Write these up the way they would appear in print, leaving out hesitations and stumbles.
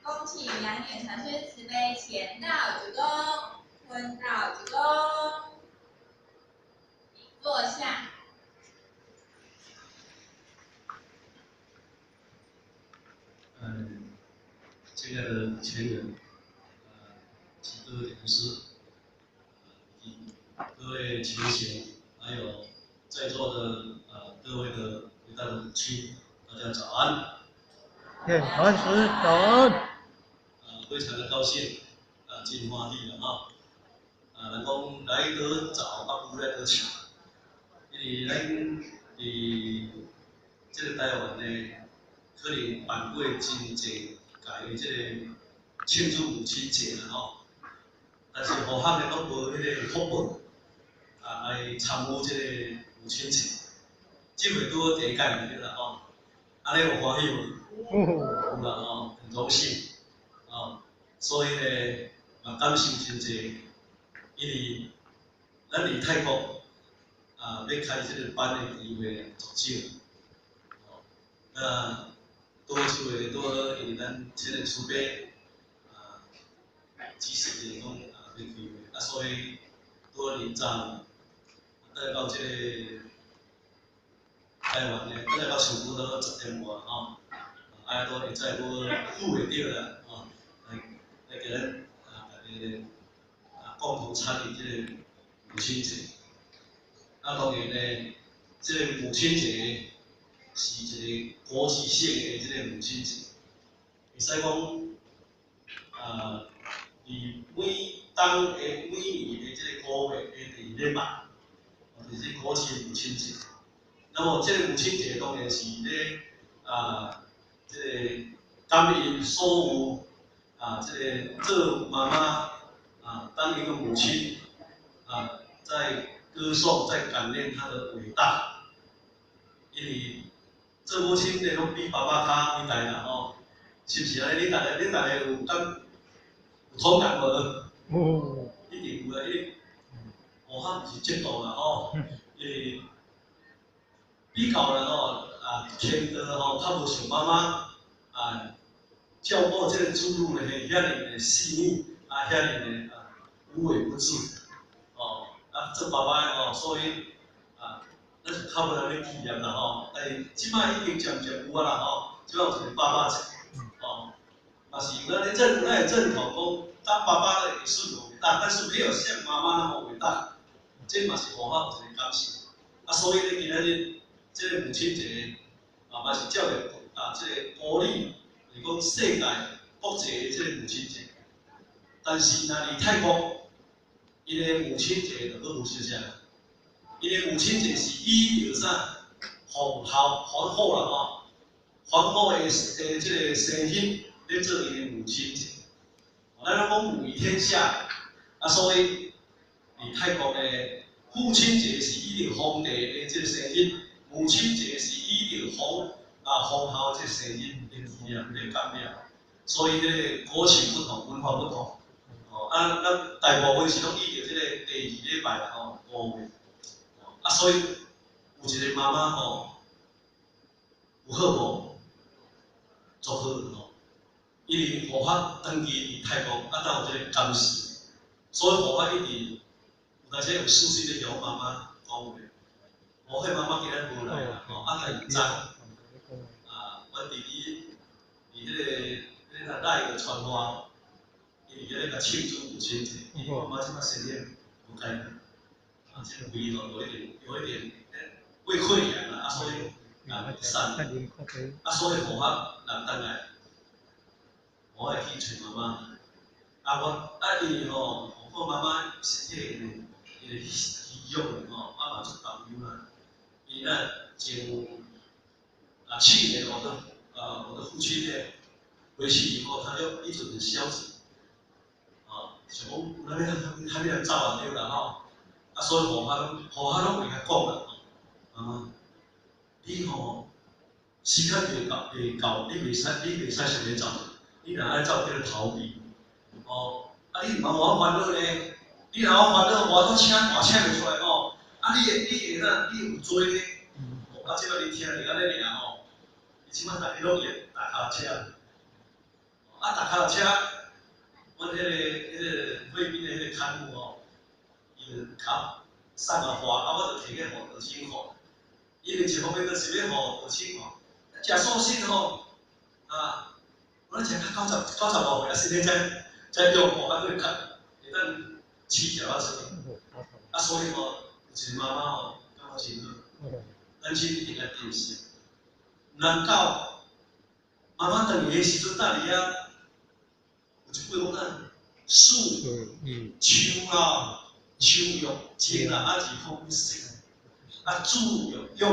恭請養眼禪師慈悲前道鞠躬，坤道鞠躬，請坐下。親愛的前人，及各位講師，以及各位前賢，還有在座的各位的偉大的母親，大家早安。禪師早安。非常的高興，啊，真歡喜啦吼。啊，人講來得早，啊不如來得巧。因為咱佇這個台灣呢，可能辦過真濟屆的這個慶祝母親節啦吼，但是護學的攏無彼個福報，啊，來參與這個母親節。這回拄好第一屆對啦吼，按呢有歡喜無？有啦吼，很榮幸，哦，所以呢，嘛感受真濟，因為咱佇泰國啊，欲開這個班的機會足少，哦，那拄好這回拄好，因為咱前人慈悲，啊，指示就是講啊，欲開會，啊，所以拄好臨站，等到這個台灣呢，等到差不多10點外吼。啊，都會使無赴會著啦，吼，來來共咱啊，大家啊共同參與這個母親節。啊，當然呢，這個母親節是一個國際性的這個母親節，會使講啊，佇每當的每年的這個5月的第二禮拜，就是國際母親節。那麼這個母親節當然是咧啊。這個感恩所有啊，這個做媽媽啊，當一個母親啊，在歌頌、在感念她的偉大。因為做母親的攏比爸爸較偉大啦吼，是毋是按呢？恁逐个、恁逐个有感有同感無？有，一定有啦，因為我較毋是這度啦吼，因為比較啦吼。啊，天道吼，較無像媽媽啊，照顧這個子女呢，遐爾的細膩，啊，遐爾的啊無微不至，哦，啊，做爸爸的吼，所以啊，咱是較無按呢體驗啦吼。但是這擺已經漸漸有啊啦吼，這擺有一個爸爸節，哦，嘛是有咱認，咱會認同講，當爸爸的也是偉大，但是沒有像媽媽那麼偉大，這嘛是予我有一個感受。啊，所以咧，今仔日這個母親節啊，嘛是照著啊，這個國曆，就是講世界國際的這個母親節。但是若佇泰國，𪜶的母親節就閣無相像。𪜶的母親節是依著啥？皇后、皇後啦吼，皇後的這個生日咧做𪜶的母親節。咱攏講母儀天下，啊，所以佇泰國的父親節是依著皇帝的這個生日。母親節是依著皇啊皇后這個生日來紀念來感念，所以這個國情不同，文化不同，哦啊，咱大部分是攏依著這個第二禮拜啦吼，5月，啊，所以有一個媽媽吼，有好無？足好吼，因為護法長期佇泰國啊，當有這個監視，所以護法一直有當時有事事咧共媽媽講話。我彼媽媽今日無來啦，吼，啊，但是昨啊，阮弟弟佇彼個彼個內個傳話，伊佇遐咧共慶祝母親節，因為媽媽這擺身體無健康，啊，這個胃吼有一點胃潰瘍啦，啊，所以啊會瘦，啊，所以護法人轉來，我會去揣媽媽，啊，我啊，因為吼，護法媽媽身體因為虛弱吼，啊嘛足擔憂啦。伊那前啊去年我的父親呢回去以後，他就一直很消極，啊，想講有啥物啥物人走啊對啦吼，啊所以護法攏護法攏會共講啦，媽媽，你吼時間袂到袂到，你袂使想欲走，你若愛走叫做逃避，哦，啊你毋通予我煩惱呢，你若我煩惱，我都請我請袂出來吼。啊！你會哪？你有罪呢？啊！這擺你聽著按呢爾吼，伊這擺逐家攏會踏跤車。啊，踏跤踏車，阮彼个贵宾的彼个看護吼，伊就共我送個花，啊，我就提去予道親看。因為一方面就是欲予道親看，食素食吼，啊，我咧食到95歲，啊，身體才用吼，啊，閣較會當飼腳仔出。啊，所以吼，有一個媽媽吼，感覺真好，咱請一定愛珍惜。毋通到媽媽轉去的時陣，等佇遐，有一句講咱樹樹老樹欲靜啊，而風不息，啊，子欲養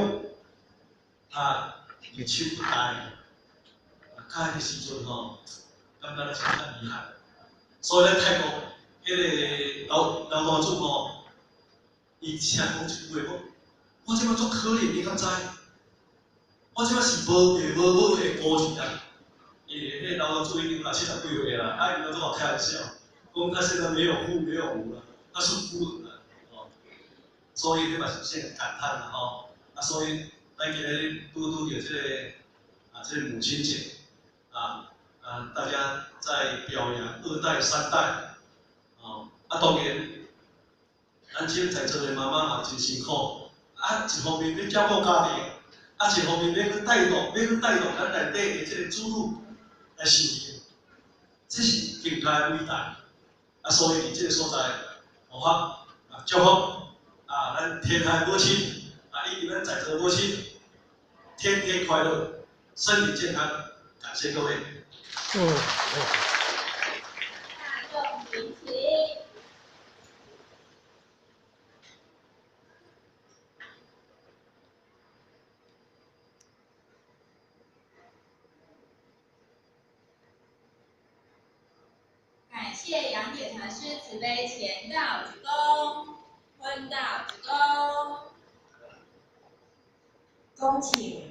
啊，而手不逮。啊，到彼個時陣吼，感覺咱是較遺憾。所以咱泰國彼個老老大主吼，伊請講一句話講：我這擺足可憐，你敢知？我這擺是無爸無母的孤兒啊！伊彼個老大主已經70幾歲啦，啊，伊攏總嘛開玩笑，講他現在沒有父沒有母啦，他是孤兒啦，哦。所以彼嘛是先感嘆啦吼，啊，所以咱今日拄拄著這個母親節，啊，大家在表揚二代三代，哦，啊，當然，咱這在座的媽媽嘛真辛苦，啊，一方面欲照顧家庭，啊，一方面欲去帶動咱內底的這個子女來受孕，這是更加偉大。啊，所以佇這個所在，護法啊，祝福啊，咱天下母親啊，以及咱在座母親，天天快樂，身體健康，感謝各位。大眾行起。感謝楊典禪師慈悲前道鞠躬，昏道鞠躬。恭請。